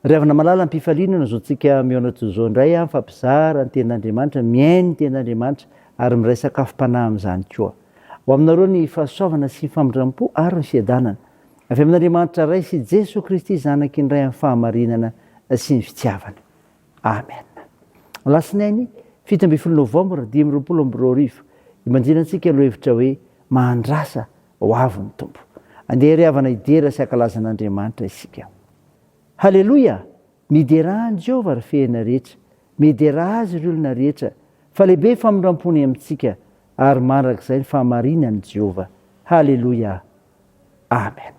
Ry havana malala, am-pifaliana no azontsika mihaona toy izao indray, mifampizara ny Tenin'Andriamanitra, mihaino ny Tenin'Andriamanitra ary miray sakafom-panahy amin'izany koa. Ho aminareo ny fahasoavana sy ny famindram-po ary ny fiadanana avy amin'Andriamanitra Ray sy Jesoa Kristy Zanaky ny Ray amin'ny fahamarinana sy ny fitiavana. Amen. Alatsinainy 17 novambra 2025, ibanjinantsika lohahevitra hoe Mahandrasa ho avy ny Tompo. Andeha ry havana hidera sy hankalaza an'Andriamanitra isika. Haleloia! Miderà an'i Jehovah ry fehena rehetra, miderà Azy ry olona rehetra, fa lehibe ny famindram-pony amintsika, ary mandrakizay ny fahamarinan'i Jehovah. Haleloia! Amen.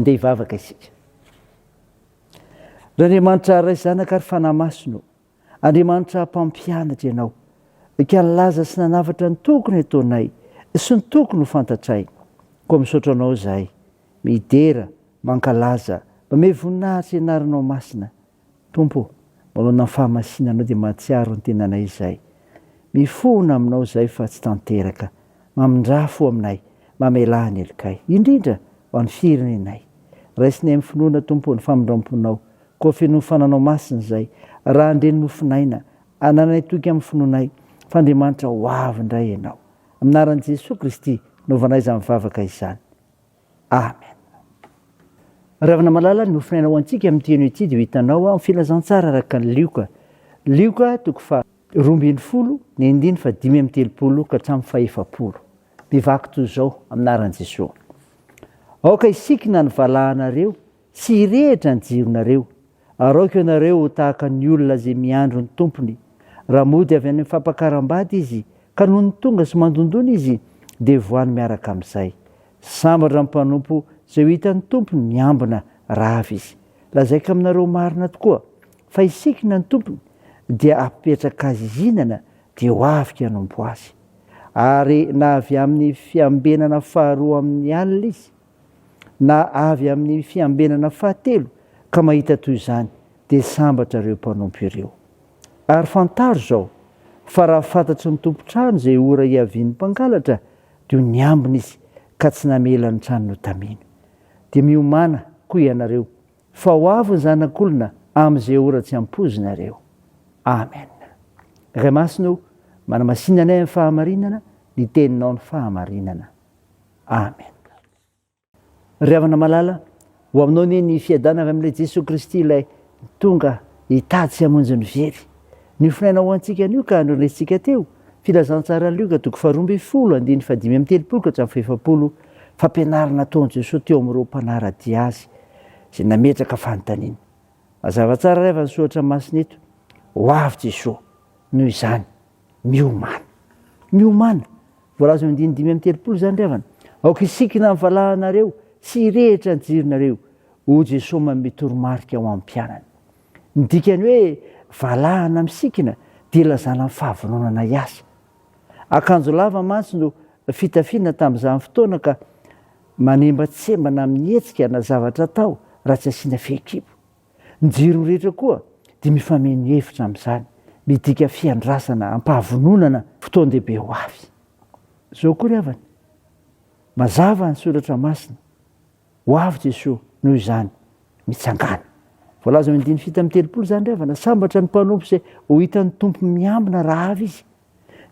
Andeha hivavaka isika. Ry Andriamanitra Ray Zanaka ary Fanahy Masina ô, Andriamanitra mpampianatra Ianao. Ka nilaza sy nanafatra ny tokony hataonay sy ny tokony ho fantatray. Koa misaotra Anao izahay, midera, mankalaza, mamehy voninahitra ny Anaranao Masina. Tompo ô, manoloana ny fahamasinanao dia mahatsiaro ny tenanay izahay. Mifohona aminao izahay fa tsy tanteraka. Mamindrà fo aminay, mamelà ny helokay, indrindra ho an'ny firenenay. Raisinay amin'ny finoana, Tompo ô, ny famindram-ponao, koa fenoy ny fananao masina izahay, raha handre ny mofon'aina, anananay toky amin'ny finoanay, fa Andriamanitra ho avy indray Ianao. Amin'ny anaran'i Jesoa Kristy, naovanay izany vavaka izany. Amen. Ravina malala, ny mofon'aina ho antsika amin'ity anio ity dia ho hitanao ao amin'ny filazantsara araka ny Lioka. Lioka toko faha 12, ny andininy faha 35 ka hatramin'ny faha 40. Mivaky toy izao amin'ny anaran'i Jesoa. Aoka hisikina ny valahanareo sy hirehitra ny jironareo, ary aoka ianareo ho tahaka ny olona izay miandry ny tompony, raha mody avy any amin'ny fampakaram-bady izy, ka nony tonga sy mandondona izy, dia voany miaraka amin'izay. Sambatra ny mpanompo izay ho hitan'ny tompony miambina raha avy izy. Lazaiko aminareo marina tokoa, fa hisikina ny tompony, dia hampipetraka azy hihinana, dia ho avy ka hanompo azy. Ary na avy amin'ny fiambenana faharoa amin'ny alina izy, na avy amin'ny fiambenana fahatelo ka mahita toy izany, dia sambatra ireo mpanompo ireo. Ary fantaro izao, fa raha fantatry ny tompon-trano izay ora hiavian'ny mpangalatra, dia ho niambina izy ka tsy namela ny tranony hotamina. Dia miomàna koa ianareo, fa ho avy ny Zanak'olona amin'izay ora tsy ampoizinareo. Amen. Ray Masina o, manamasina anay amin'ny fahamarinana, ny teninao ny fahamarinana. Amen. Ry havana malala, ho aminao anie ny fiadanana avy amin'ilay Jesoa Kristy ilay tonga hitady sy hamonjy ny very. Niofonaina ho antsika anio ka norenesintsika teo, Filazantsaran'i Lioka toko faharoa ambinifolo, andininy fahadimy amby telopolo ka hatramin'ny fahefapolo, fampianarana nataon'i Jesoa teo amin'ireo mpanara-dia azy izay nametraka fanontaniana. Mazava tsara ry havana ny soratra masina eto, ho avy Jesoa, noho izany, miomàna. Miomàna. Voalaza eo andininy 35 izany ry havana. Aoka hisikina ny valahanareo sy hirehitra ny jironareo, hoy Jesoa manome toromarika ho an'ny mpianany. Ny dikany hoe valahana misikina dia ilazana ny fahavononana hiasa. Akanjo lava mantsy no fitafiana tamin'izany fotoana ka manembatsembana amin'ny hetsika na zavatra atao raha tsy asiana fehikibo. Ny jiro rehetra koa dia mifameno hevitra amin'izany, midika fiandrasana am-pahavononana fotoan-dehibe ho avy. Izao koa ry havana, mazava ny soratra masina, ho avy Jesoa, noho izany, mitsangàna. Voalaza ao andininy 37 izany ry havana, sambatra ny mpanompo izay ho hitan'ny Tompo miambina raha avy izy.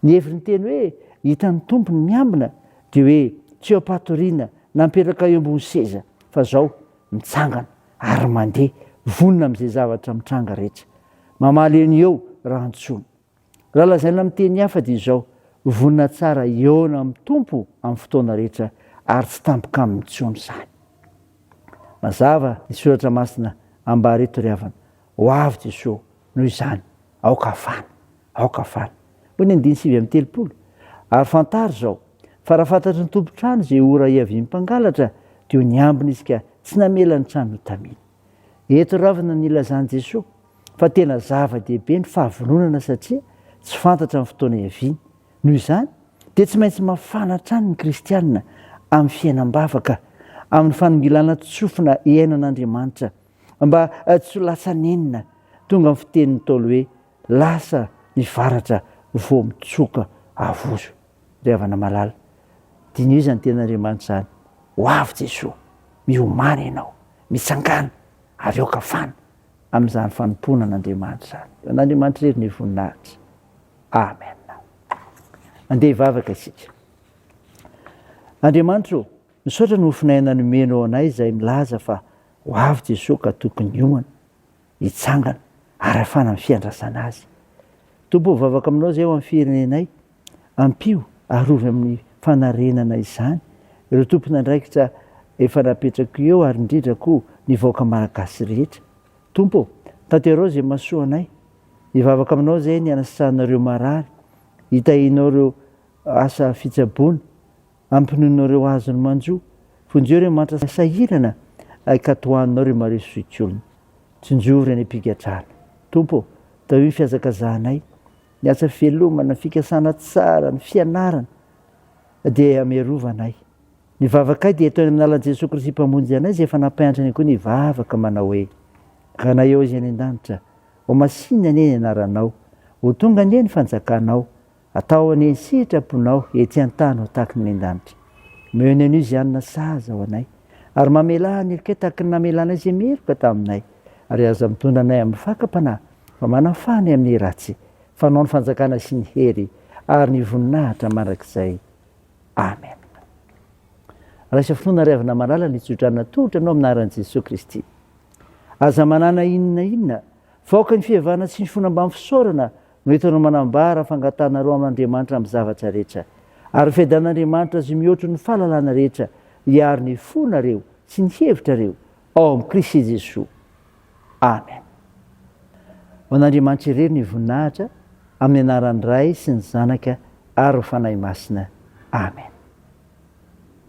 Ny hevitry ny teny hoe hitan'ny Tompo ny miambina dia hoe tsy eo am-patoriana na mipetraka eo ambony seza fa izao mitsangana ary mandeha, vonona amin'izay zavatra mitranga rehetra. Mamaly eo ny eo raha antsoina. Raha lazaina amin'ny teny hafa dia izao, vonona tsara hihaona amin'ny Tompo amin'ny fotoana rehetra ary tsy tampoka aminy intsony izany. Mazava ny soratra masina ambara eto ry havana, ho avy Jesoa, noho izany, aoka hafana, aoka hafana. Hoy ny andininy 39, Ary fantaro izao, fa raha fantatry ny tompon-trano izay ora hiavian'ny mpangalatra, dia ho niambina izy ka tsy namela ny trano hotamina. Eto ravina ny ilazan'i Jesoa fa tena zava-dehibe ny fahavononana satria tsy fantatra ny fotoana hiaviany. Noho izany, dia tsy maintsy mafana hatrany ny kristiana amin'ny fiainam-bavaka, amin'ny fanongilana tsofina hihaino an'Andriamanitra, mba tsy ho lasa nenina, tonga amin'ny fitenin'ny Ntaolo hoe Lasa ny varatra vao mitsoka avozo. Ry havana malala, diniho izany tenin'Andriamanitra izany. Ho avy Jesoa, miomàna ianao, mitsangàna ary aoka hafana amin'izany fanompoana an'Andriamanitra izany. Ho an'Andriamanitra irery ny voninahitra. Amen. Andeha hivavaka isika. Andriamanitra ô, misaotra ny mofon'aina nomenao anay izay milaza fa ho avy Jesoa ka tokony hiomana. hitsangana ary hafana ny fiandrasana azy. Tompo ô, mivavaka aminao izay ho amin'ny firenenay, ampio, arovy amin'ny fanarenana izany ireo tompon'andraikitra efa napetrako eo ary indrindra koa ny vahoaka malagasy rehetra. Tompo ô, tanterao izay mahasoa anay. Mivavaka aminao izay ny hanasitranao ireo marary, hitahianao ireo asa fitsaboana, Ampinoinao ireo azony manjo. Vonjeo ireo mantra sahirana ay ka tohaninao ireo mareso zokiolona. Tsinjovy ireny am-pigadrana. Tompo ô, tahio ny fihazakazahanay. Ny asa fivelomana, ny fikasana tsara, ny fianarana dia miarova anay. Ny vavakay dia ataony amin'ny alalan'i Jesoa Kristy Mpamonjy anay izay efa nampianatra anay koa ny hivavaka manao hoe, Ranay eo izay any an-danitra, ho masinina anie ny anaranao, ho tonga anie ny fanjakanao, atao anie ny sitraponao ety an-tany ho tahaky ny any an-danitra. Omeo ny anio izay hanina sahaza ho anay, ary mamelà ny helokay tahaky ny namelanay izay meloka taminay, ary aza mitondra anay amin'ny fakam-panahy, fa manafaha anay amin'ny ratsy, fa anao ny fanjakana sy ny hery ary ny voninahitra mandrakizay. Amen. Raisa finoana ry havana malala ny tsodrano natolotra anao amin'ny anaran'i Jesoa Kristy. Aza manana inona inona, fa aoka ny fihavana sy ny finoana mbamin'ny fisaorana no entinao manambara fangatahanareo amin'Andriamanitra amin'ny zavatra rehetra. Ary ny fiadan'Andriamanitra izay mihoatra ny fahalalana rehetra hiaro ny fonareo sy ny hevitrareo ao amin'i Kristy Jesoa. Amen. Ho an'Andriamanitra irery ny voninahitra, amin'ny anaran'ny Ray sy ny Zanaka ary ny Fanahy Masina. Amen.